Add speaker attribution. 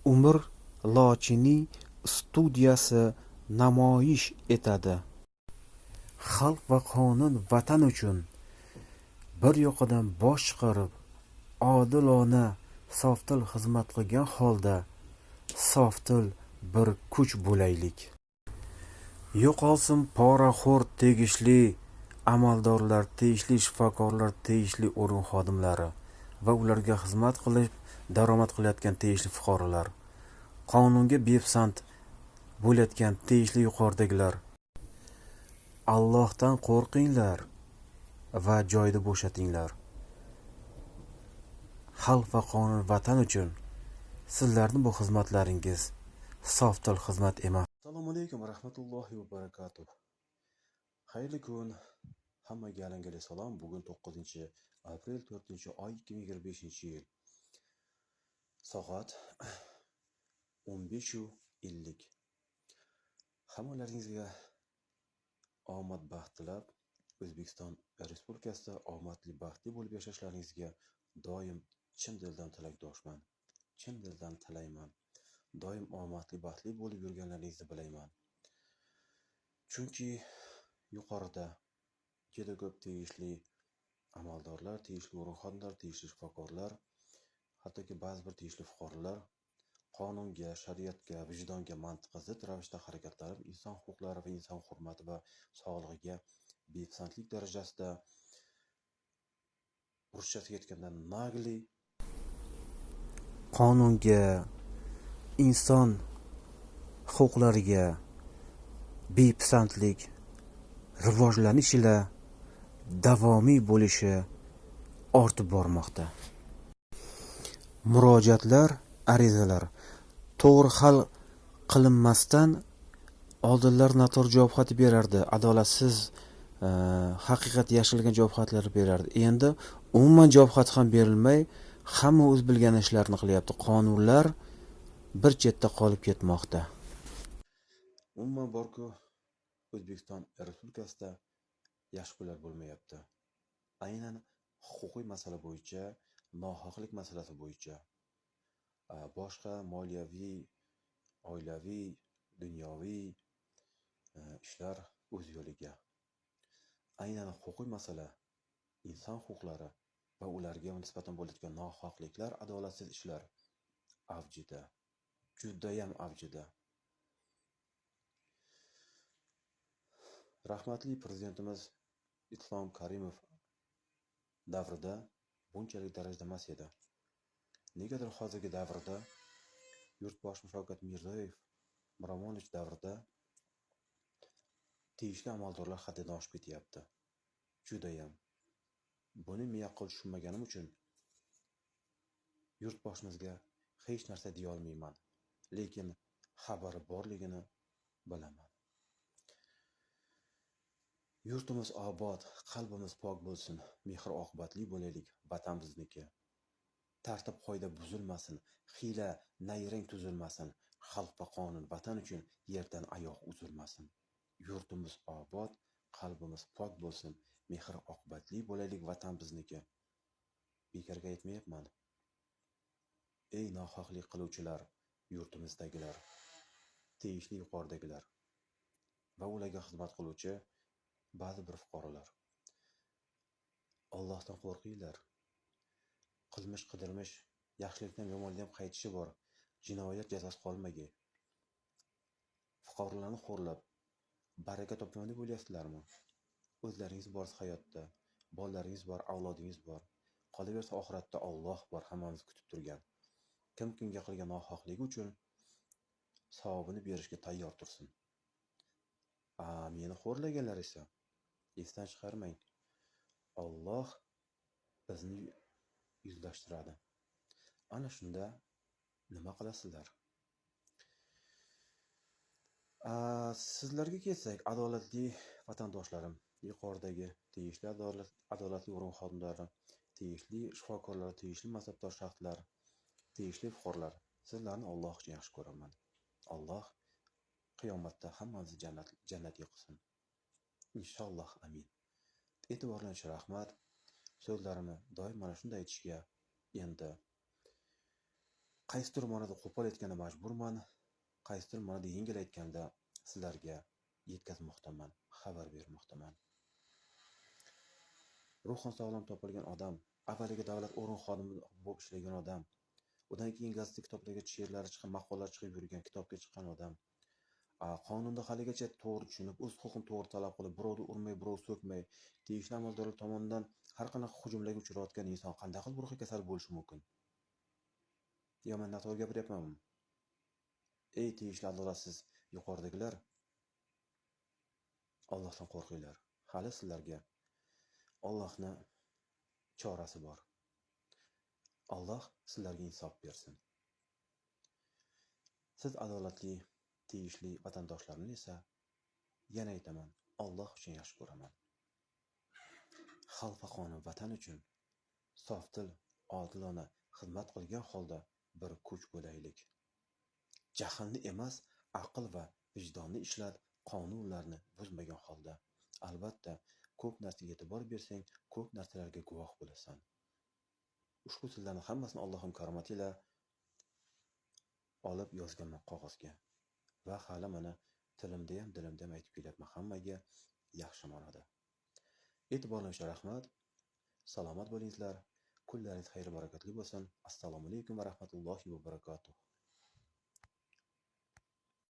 Speaker 1: Umr Lochiniy studiyasi namoyish etadi. Xalq va qonun vatan uchun bir yoqadan bosh chiqarib, odilona, sofdil xizmat qilgan holda sofdil bir kuch bo'laylik. Yo'qolsin poraxo'r tegishli amaldorlar, tegishli shifokorlar, tegishli o'rin xodimlari va ularga xizmat qilib daromad qilayotgan tegishli fuqarolar, qonunga bepisand bo'layotgan tegishli yuqoridagilar. Allohdan qo'rqinglar va joyida bo'shatinglar. Xalq va qonun vatan uchun sizlarni bu xizmatlaringiz sofdil xizmat emas.
Speaker 2: Assalomu alaykum va rahmatullohi va barakatuh. Xayrli kun. Hammaga alangali salom. Bugun 9 aprel, 4-oy 2025-yil. Soat 15:50. Hammalaringizga omad, baxt tilab, O'zbekiston Respublikasida omadli, baxtli bo'lib yashashlaringizga doim chin dildan tilakdoshman. Chin dildan tilayman. Doim omadli, baxtli bo'lib yurganlaringizni bilayman. Chunki yuqorida juda ko'p tegishli amaldorlar, tegishli o'rin xodimlar, tegishli shifokorlar, hattoki ba'zi bir tegishli fuqarolar qonunga, shariatga, vijdonga, mantiqqa zid ravishda harakatlanib, inson huquqlari va inson hurmati va sog'lig'iga bepisandlik darajasida, ruschasiga aytganda, наглый
Speaker 1: Qonunga, inson huquqlariga bepisandlik rivojlanish ila davomiy bo'lishi ortib bormoqda. Murojaatlar, arizalar to'g'ri hal qilinmasdan oldinlar noto'g'ri javob xati berardi, adolatsiz, haqiqat yashirilgan javob xatlari berardi. Endi umuman javob xati ham berilmay, hamma o'z bilgan ishlarini qilyapti. Qonunlar bir chetda qolib ketmoqda.
Speaker 2: Umuman borku, O'zbekiston Respublikasida yaxshi kunlar bo'lmayapti. Aynan huquqiy masala bo'yicha, nohaqlik masalasi bo'yicha, boshqa moliyaviy, oilaviy, dunyoviy ishlar o'z yo'liga. Aynan huquqiy masala, inson huquqlari va ularga nisbatan bo'layotgan nohaqliklar, adolatsiz ishlar avjida, judayam avjida. Rahmatli prezidentimiz Islom Karimov davrida bunchalik darajada emas edi. Negadir hozirgi davrda, Yurtboshim Shavkat Mirziyoyev Miromonovich davrida tegishli amaldorlar haddidan oshib ketyapti. Judayam. Buni me'yaqol tushunmaganim uchun yurtboshimizga hech narsa deya olmayman, lekin xabari borligini bilaman. Yurtimiz obod, qalbimiz pok bo'lsin, mehr-oqibatli bo'laylik, vatan bizniki. Tartib qoida buzilmasin, hiyla nayrang tuzilmasin, xalq va qonun vatan uchun yerdan oyoq uzilmasin. Yurtimiz obod, qalbimiz pok bo'lsin, mehr-oqibatli bo'laylik, vatan bizniki. Bekorga aytmayapman. Ey nohaqlik qiluvchilar, yurtimizdagilar, tegishli yuqoridagilar va ularga xizmat qiluvchi ba'zi bir fuqarolar. Allohdan qo'rqinglar. Qilmish qidirmish, yaxshilikdan yomonlikdan qaytishi bor. Jinoyat jazosi qolmagay. Fuqarolarni xo'rlab, baraka topaman deb o'ylaysizlarmi? O'zlaringiz borsiz hayotda, bolalaringiz bor, avlodingiz bor. Qolaversa, oxiratda Alloh bor, hammamizni kutib turgan. Kim kimga qilgan nohaqligi uchun savobini berishga tayyor tursin. A meni xo'rlaganlar esa esdan chiqarmang. Alloh bizni yuzlashtiradi. Ana shunda nima qilasizlar? Sizlarga kelsak, adolatli vatandoshlarim, yuqoridagi tegishli adolatli o'rin xodimlari, tegishli shifokorlar, tegishli mansabdor shaxslar, tegishli fuqarolar, sizlarni Alloh uchun yaxshi ko'raman. Alloh qiyomatda hammamizni jannatga qilsin. Inshaalloh, amin. E'tiborlaringiz uchun rahmat. So'zlarimni doim mana shunday aytishga endi Qaysidir ma'noda qo'pol aytganda majburman, qaysidir ma'noda yengil aytganda sizlarga yetkazmoqdaman, xabar bermoqdaman. Ruhan sog'lom topilgan odam, avvaliga davlat o'rin xodimi bo'lib ishlagan odam, undan keyin gazeta, kitoblarga she'rlari chiqqan, maqolalar chiqib yurgan, kitobga chiqqan odam, qonunni haligacha to'g'ri tushunib, o'z huquqini to'g'ri talab qilib, birovni urmay, birov so'kmay, tegishli amaldorlar tomonidan har qanaqa hujumlarga uchrayotgan inson qanday qilib ruhiy kasal bo'lishi mumkin? Yo men noto'g'ri gapiryapmanmi? Ey tegishli adolatsiz yuqoridagilar, Allohdan qo'rqinglar. Hali sizlarga Allohni chorasi bor. Alloh sizlarga insof bersin. Siz adolatli, tegishli vatandoshlarni esa yana aytaman, Alloh uchun yaxshi ko'raman. Xalq va qonun vatan uchun sofdil, odilona xizmat qilgan holda bir kuch bo'laylik. Jahlni emas, aql va vijdonni ishlat, qonunlarni buzmagan holda. Albatta, ko'p narsaga e'tibor bersang, ko'p narsalarga guvoh bo'lasan. Ushbu so'zlarni hammasini Allohim karomati ila olib yozganman qog'ozga. Va hali mana tilimda ham, dilimda ham aytib kelyapman hammaga yaxshi ma'noda. E'tiborlaringiz uchun rahmat. Salomat bo'linglar. Kunlaringiz xayr barakotli bo'lsin. Assalomu alaykum va rahmatullohi va barakatuh.